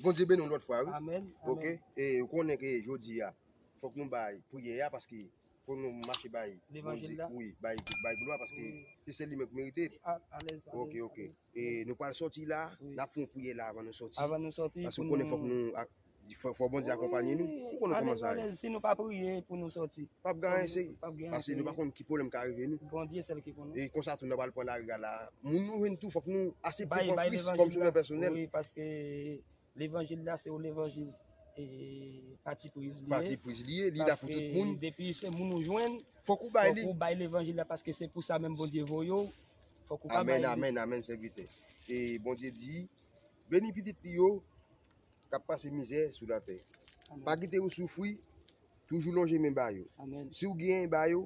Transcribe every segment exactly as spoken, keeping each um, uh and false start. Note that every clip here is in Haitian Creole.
Bondye beni w lòt fwa, wi. Amèn. Ok? Amèn. E ou konnen ke jodi a, fòk nou bay priyè a, paske fòk nou mache bay Bondye, wi, bay, bay glwa, paske se sèl li menm ki merite. Ok, ok. E nou pral sòti la, n ap fè yon priyè la avan nou sòti. Avan nou sòti, paske ou konnen fòk nou ak, fò, fò Bondye akonpanye nou. Ou konnen kòman sa ye. Si nou pa priye pou nou sòti, p ap gen anyen, se paske nou pa konn ki pwoblèm ka rive nou. Bondye sèl ki konnen. E konsa tou, n ap al pran lari a la. Moun nou jwenn tou, fòk nou aksepte pran Kris kòm sovè pèsonèl. Wi, paske levanjil la, se yon levanjil, e, pati priz li ye. Pati priz li ye, li la pou tout moun. Paske depi se moun ou jwenn, fòk ou bay li. Fòk ou bay levanjil la, paske se pou sa menm Bondye voye w. Fòk ou ka bay li. Amèn, amèn, amèn, sèvitè. E Bondye di, beni pitit li yo k ap pase mizè sou latè. Amèn. Pa kite yo soufri, toujou lonje men ba yo. Amèn. Si w gen, ba yo,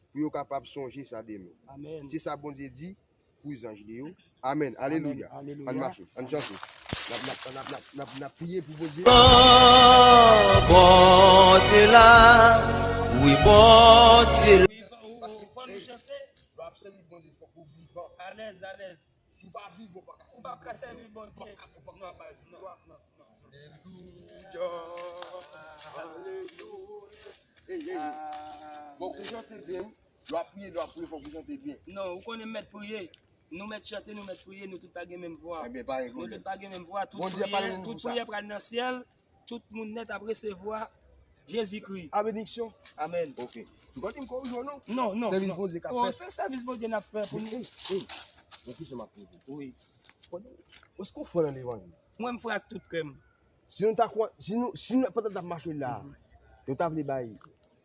pou yo kapab sonje sa demen. Amèn. Se sa Bondye di pou zanj li yo. Amèn. Alelouya. Amèn. Alelouya. Ann mache. Ann chante. N ap, n ap, n ap, n ap, n ap, n ap priye pou Bondye. Oh, Bondye la. Wi, Bondye la. Paske, ey, lè w ap sèvi Bondye, fòk ou vivan. Alèz, alèz. Si w pa vivan, ou p ap ka sèvi Bondye. Ou p ap ka, ou p ap ka bay viktwa. Non, non, non. Alelouya. Alelouya. Ey, ey, ey. Fòk ou chante byen, wi. Lè w ap priye, lè w ap priye, fòk ou chante byen. Non, ou konnen mèt priye. Nou mèt chante, nou mèt priye, nou tout pa gen menm vwa. Ebyen, pa gen pwoblèm. Nou tout pa gen menm vwa. Tout priyè, tout priyè pral nan syèl. Tout moun nèt ap resevwa Jezikri. A benediksyon. Amèn. Ok. Ou pa di m korizon non. Non, non. Sèvis Bondye k ap fèt. Se sèvis Bondye n ap fè pou nou. Ey, ey. Yon kesyon m ap poze. Wi. Èske w fè nan levanjil? Mwen, m fè ak tout kè m. Si nou ta kwè, si nou, si nou, pandan n ap mache la, nou ta vle bay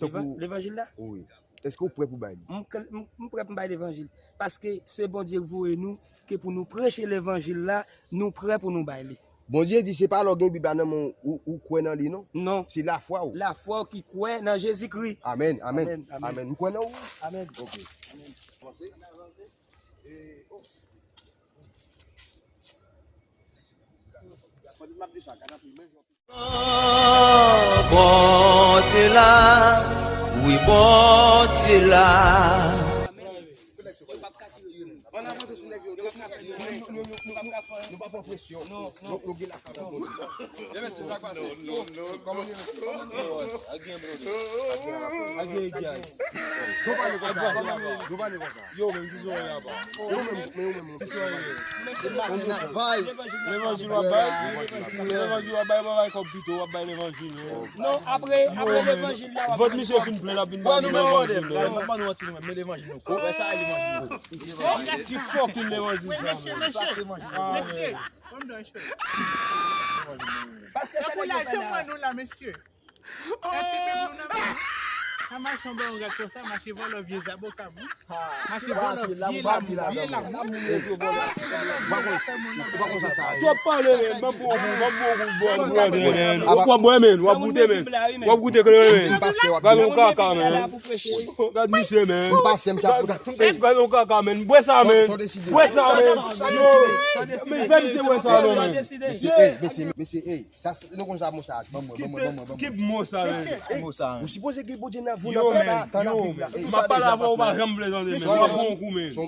tankou levanjil la? Wi. Èske w prè pou bay li? M, m, m prè pou m bay levanjil. Paske se Bondye k voye nou, ke pou nou preche levanjil la, nou prè pou nou bay li. Bondye di se pa lè w gen Bib la nan men w, ou, ou kwè nan li, non. Non. Se lafwa w. Lafwa w ki kwè nan Jezikri. Amèn, amèn. Amèn, amèn. Amèn. M kwè nan ou. Amèn. Ok. Amèn. Avanse. E, oh. Pandan m ap di sa, gade anpil, men jan Oh, Bondye la, wi, Bondye la. Ann avanse sou nèg yo. Nou, nou, nou, nou, nou, nou pa pran presyon. Nou, nou gen lafwa nan Bondye. Kòman nou ye, mesye? Again, brother. Again, guys. Don't pale konsa. Don't pale konsa. Yo, men, ki zòrèy apa? Yo, men, men, men, men. Se maten n ap bay. Levanjil w ap bay? Levanjil w ap bay, w ap bay kòb pito, w ap bay levanjil, men. Non, apre, apre levanjil la, w ap bay kòb. Vant misye fin plen, l ap vin bay levanjil, men. Ban nou manti nou menm, men levanjil nou. Wè sa, levanjil nou. Ki fucking levanjil sa, men? Mesye, mesye. Mesye. Pastè, sa nèg yo fè la? Sa ti bib nou nan men nou. Sa mache yon bon rat konsa, mache vòlò vye zaboka, wi. Mache vòlò vye lamou, vye lamou. Mache vòlò vye lamou. Twòp pale, men. M ap pran yon kou, m ap pran yon kou, bwè, men. W ap bwè, men. W ap goute, men. W ap goute kleren, men. Gad yon kaka, men. Gad misye, men. Gad yon kaka, men. Bwè sa, men. Bwè sa, men. Yo. Men fè misye bwè sa, non, men. Mesye, ey, mesye, mesye, ey. Sa, se, nou konn sa mo sa a di. Ban mwen, ban mwen, ban mwen, ban mwen. Ki mo sa, men? Ki mo sa, men? Ou sipoze gen Bondye nan vi w, nan tan sa, tan n ap viv la. Yo, men, m ap pale avè w, ou pa janm plezante, men. W ap pran yon kou, men. W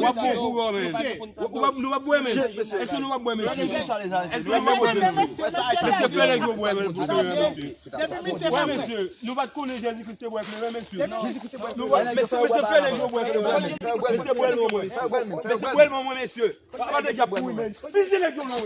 ap pran yon kou, men. Ou p ap, nou p ap bwè, men. Èske nou p ap bwè, mesye? Èske nou p ap bwè, mesye? Mesye, fè nèg yo bwè, men. Wè, mesye, nou pa t konnen Jezikri te bwè kleren, mesye. Nou pa, mesye, mesye, fè nèg yo bwè kleren, men. Mesye, bwè l ban mwen, mesye. Papa nèg y ap kouri, men. Fizi nèg yo, men.